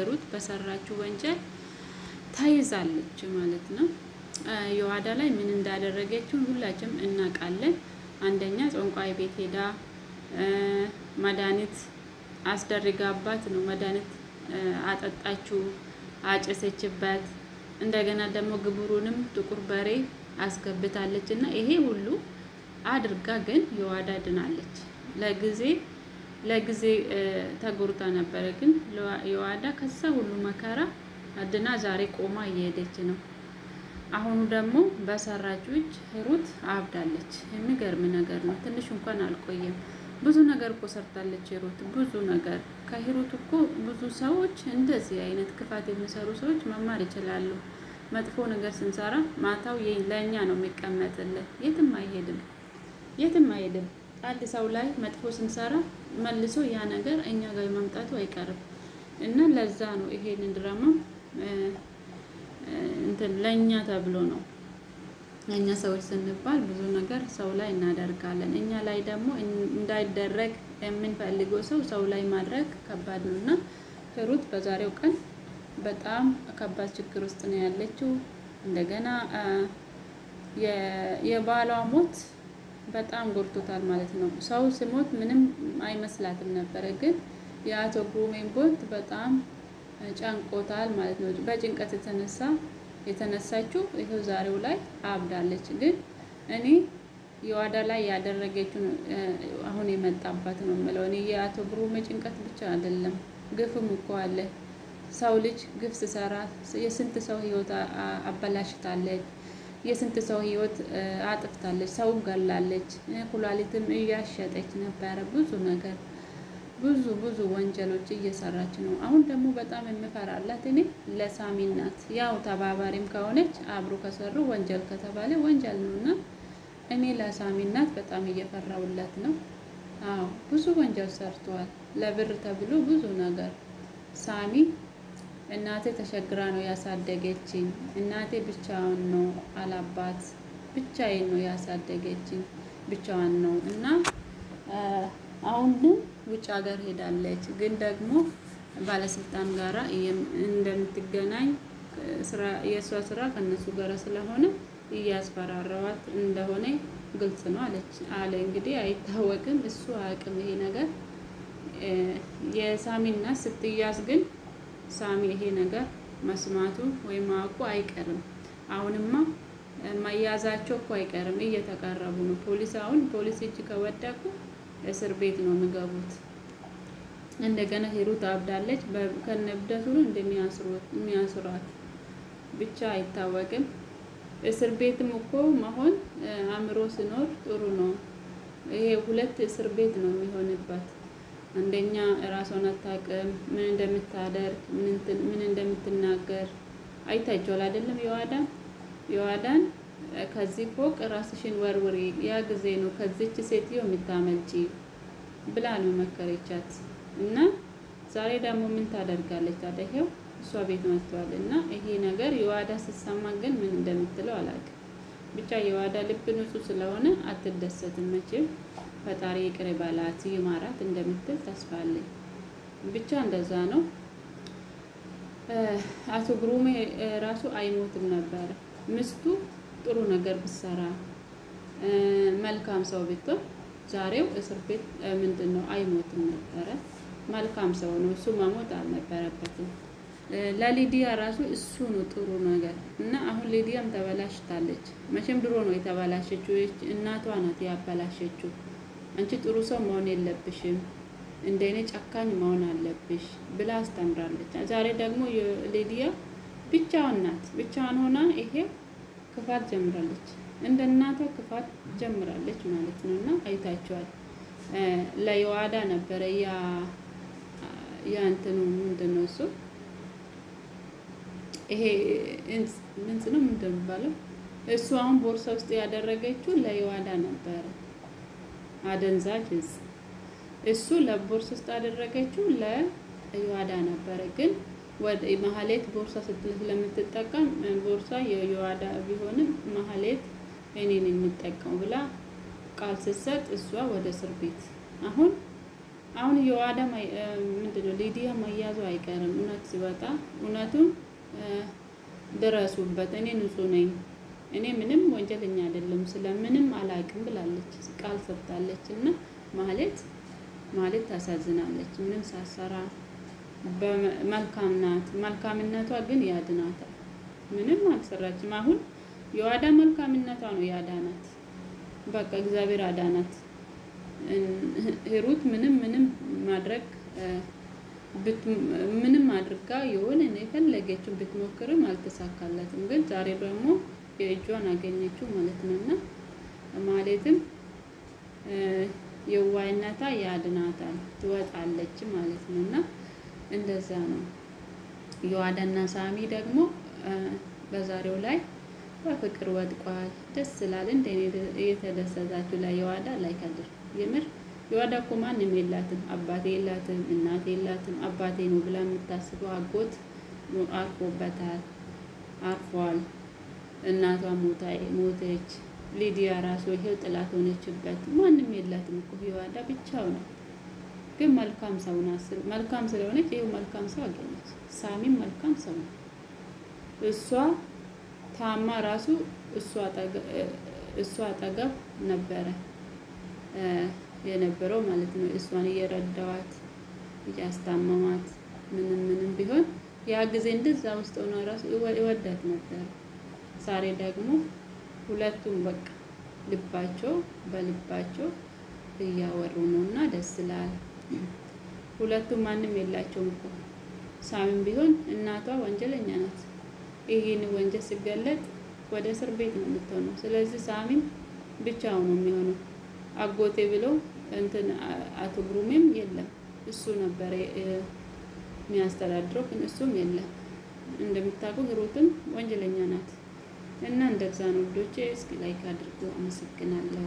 ሩት በሰራችው ወንጀል ተይዛለች ማለት ነው። የዋዳ ላይ ምን እንዳደረገችው ሁላችንም እናውቃለን። አንደኛ ጾንቋይ ቤት ሄዳ መድኃኒት አስደርጋባት ነው። መድኃኒት አጠጣችው፣ አጨሰችበት። እንደገና ደግሞ ግብሩንም ጥቁር በሬ አስገብታለች እና ይሄ ሁሉ አድርጋ ግን የዋዳ ድናለች። ለጊዜ ለጊዜ ተጎርታ ነበረ፣ ግን የዋዳ ከዛ ሁሉ መከራ ድና ዛሬ ቆማ እየሄደች ነው። አሁኑ ደግሞ በሰራችው እጅ ሩት አብዳለች። የሚገርም ነገር ነው። ትንሽ እንኳን አልቆየም። ብዙ ነገር እኮ ሰርታለች ሩት፣ ብዙ ነገር። ከሂሩት እኮ ብዙ ሰዎች እንደዚህ አይነት ክፋት የሚሰሩ ሰዎች መማር ይችላሉ። መጥፎ ነገር ስንሰራ ማታው ለእኛ ነው የሚቀመጥልን፣ የትም አይሄድም፣ የትም አይሄድም። አንድ ሰው ላይ መጥፎ ስንሰራ መልሶ ያ ነገር እኛ ጋር መምጣቱ አይቀርም እና ለዛ ነው ይሄንን ድራማ እንትን ለእኛ ተብሎ ነው። እኛ ሰዎች ስንባል ብዙ ነገር ሰው ላይ እናደርጋለን። እኛ ላይ ደግሞ እንዳይደረግ የምንፈልገው ሰው ሰው ላይ ማድረግ ከባድ ነው እና ሩት በዛሬው ቀን በጣም ከባድ ችግር ውስጥ ነው ያለችው። እንደገና የባሏ ሞት በጣም ጎድቶታል ማለት ነው። ሰው ሲሞት ምንም አይመስላትም ነበረ፣ ግን የአቶ ግሩሜን ሞት በጣም ጨንቆታል ማለት ነው። በጭንቀት የተነሳ የተነሳችው ይኸው ዛሬው ላይ አብዳለች። ግን እኔ የዋዳ ላይ ያደረገችው አሁን የመጣባት ነው የምለው። እኔ የአቶ ግሩሜ ጭንቀት ብቻ አይደለም፣ ግፍም እኮ አለ። ሰው ልጅ ግፍ ስሰራ የስንት ሰው ህይወት አበላሽታለች። የስንት ሰው ህይወት አጥፍታለች። ሰው ገላለች። ኩላሊትም እያሸጠች ነበረ። ብዙ ነገር፣ ብዙ ብዙ ወንጀሎች እየሰራች ነው። አሁን ደግሞ በጣም የምፈራላት እኔ ለሳሚ ናት። ያው ተባባሪም ከሆነች አብሮ ከሰሩ ወንጀል ከተባለ ወንጀል ነው እና እኔ ለሳሚ ናት በጣም እየፈራውላት ነው። አዎ፣ ብዙ ወንጀል ሰርተዋል። ለብር ተብሎ ብዙ ነገር። ሳሚ እናቴ ተሸግራ ነው ያሳደገችኝ። እናቴ ብቻዋን ነው፣ አላባት ብቻዬን ነው ያሳደገችኝ፣ ብቻዋን ነው እና አሁን ውጭ ሀገር ሄዳለች። ግን ደግሞ ባለስልጣን ጋራ እንደምትገናኝ፣ የእሷ ስራ ከነሱ ጋራ ስለሆነ እያስፈራራዋት እንደሆነ ግልጽ ነው አለች አለ። እንግዲህ አይታወቅም፣ እሱ አያውቅም ይሄ ነገር። የሳሚና ስትያዝ ግን ሳሚ ይሄ ነገር መስማቱ ወይም ማወቁ አይቀርም። አሁንማ መያዛቸው እኮ አይቀርም፣ እየተቃረቡ ነው። ፖሊስ አሁን ፖሊስ እጅ ከወደቁ እስር ቤት ነው የሚገቡት። እንደገና ሂሩት አብዳለች። ከነብደቱ ነው እንደሚያስሯት ብቻ አይታወቅም። እስር ቤትም እኮ መሆን አእምሮ ሲኖር ጥሩ ነው። ይሄ ሁለት እስር ቤት ነው የሚሆንባት። አንደኛ ራሷን አታውቅም፣ ምን እንደምታደርግ ምን እንደምትናገር አይታችኋል አይደለም? የዋዳን የዋዳን ከዚህ ፎቅ ራስሽን ወርውሪ፣ ያ ጊዜ ነው ከዚች ሴትዮ የምታመልጪ ብላ ነው መከረቻት። እና ዛሬ ደግሞ ምን ታደርጋለች ታዲያ? ይሄው እሷ ቤት መጥቷል። እና ይሄ ነገር የዋዳ ስትሰማ ግን ምን እንደምትለው አላውቅም። ብቻ የዋዳ ልብ ንጹህ ስለሆነ አትደሰትም መቼም። ፈጣሪ ይቅር ይበላት ይማራት እንደምትል ተስፋ አለኝ። ብቻ እንደዛ ነው። አቶ ግሩሜ ራሱ አይሞትም ነበረ። ምስቱ ጥሩ ነገር ብትሰራ፣ መልካም ሰው ብትሆን ዛሬው እስር ቤት ምንድን ነው አይሞትም ነበረ። መልካም ሰው ነው እሱ፣ መሞት አልነበረበትም። ለሊዲያ ራሱ እሱ ነው ጥሩ ነገር እና አሁን ሊዲያም ተበላሽታለች። መቼም ድሮ ነው የተበላሸችው፣ እናቷ ናት ያበላሸችው። አንቺ ጥሩ ሰው መሆን የለብሽም፣ እንደኔ ጨካኝ መሆን አለብሽ ብላ አስተምራለች። ዛሬ ደግሞ ሊዲያ ብቻዋን ናት። ብቻዋን ሆና ይሄ ክፋት ጀምራለች። እንደ እናቷ ክፋት ጀምራለች ማለት ነው። እና አይታችኋል። ለየዋዳ ነበረ ያ ያ እንትኑ ምንድን ነው እሱ፣ ይሄ እንጽ ነው ምንድን ነው የሚባለው? እሱ አሁን ቦርሳ ውስጥ ያደረገችው ለየዋዳ ነበረ። አደንዛዥ እጽ እሱ ለቦርሳ ውስጥ ያደረገችው ለየዋዳ ነበረ። ግን ወደ መሀሌት ቦርሳ ስትል ስለምትጠቀም ቦርሳ የየዋዳ ቢሆንም መሀሌት እኔን የምጠቀም ብላ ቃል ስትሰጥ እሷ ወደ እስር ቤት። አሁን አሁን የዋዳ ምንድነው ሊዲያ መያዙ አይቀርም። እውነት ሲወጣ እውነቱን ድረሱበት። እኔ ንጹህ ነኝ፣ እኔ ምንም ወንጀለኛ አይደለም፣ ስለምንም አላውቅም ብላለች፣ ቃል ሰጥታለች። እና ማለት ታሳዝናለች። ምንም ሳሰራ መልካም ናት። መልካምነቷ ግን ያድናታል። ምንም አልሰራችም። አሁን የዋዳ መልካምነቷ ነው ያዳናት። በቃ እግዚአብሔር አዳናት። ሂሩት ምንም ምንም ማድረግ ምንም አድርጋ የሆነ የፈለገችውን ብትሞክርም አልተሳካላትም። ግን ዛሬ ደግሞ የእጇን አገኘችው ማለት ነው። እና ማለትም የዋይነታ ያድናታል፣ ትወጣለች ማለት ነው። እና እንደዛ ነው። የዋዳና ሳሚ ደግሞ በዛሬው ላይ በፍቅር ወድቋል። ደስ ስላል እንደ የተደሰታችሁ ላይ የዋዳ like አድርጉ። የምር የዋዳ እኮ ማንም የላትም፣ አባቴ የላትም፣ እናቴ የላትም። አባቴ ነው ብላ የምታስበው አጎት አርፎበታል፣ አርፏል። እናቷ ሞተች። ሊዲያ ራሱ ይሄው ጥላት ሆነችበት። ማንም የላትም እኮ የዋዳ ብቻው ነው። ግን መልካም ሰው ናት። መልካም ስለሆነች ይሄው መልካም ሰው አገኘች። ሳሚም መልካም ሰው ነው። እሷ ታማ ራሱ እሷ አጠገብ ነበረ የነበረው ማለት ነው። እሷን እየረዳዋት እያስታመማት ምንም ምንም ቢሆን ያ ጊዜ እንደዛ ውስጥ ሆኖ ራሱ ይወዳት ነበር። ዛሬ ደግሞ ሁለቱም በቃ ልባቸው በልባቸው እያወሩ ነው እና ደስ ይላል። ሁለቱም ማንም የላቸውም እኮ፣ ሳሚም ቢሆን እናቷ ወንጀለኛ ናት። ይህን ወንጀል ሲገለጥ ወደ እስር ቤት ነው የምትሆነው። ስለዚህ ሳሚም ብቻው ነው የሚሆነው። አጎቴ ብሎ እንትን አቶ ግሩሜም የለም፣ እሱ ነበር የሚያስተዳድረው፣ ግን እሱም የለም። እንደምታውቁ ሂሩትም ወንጀለኛ ናት እና እንደዛ ነው ውዶቼ። እስኪ like አድርጉ። አመሰግናለሁ።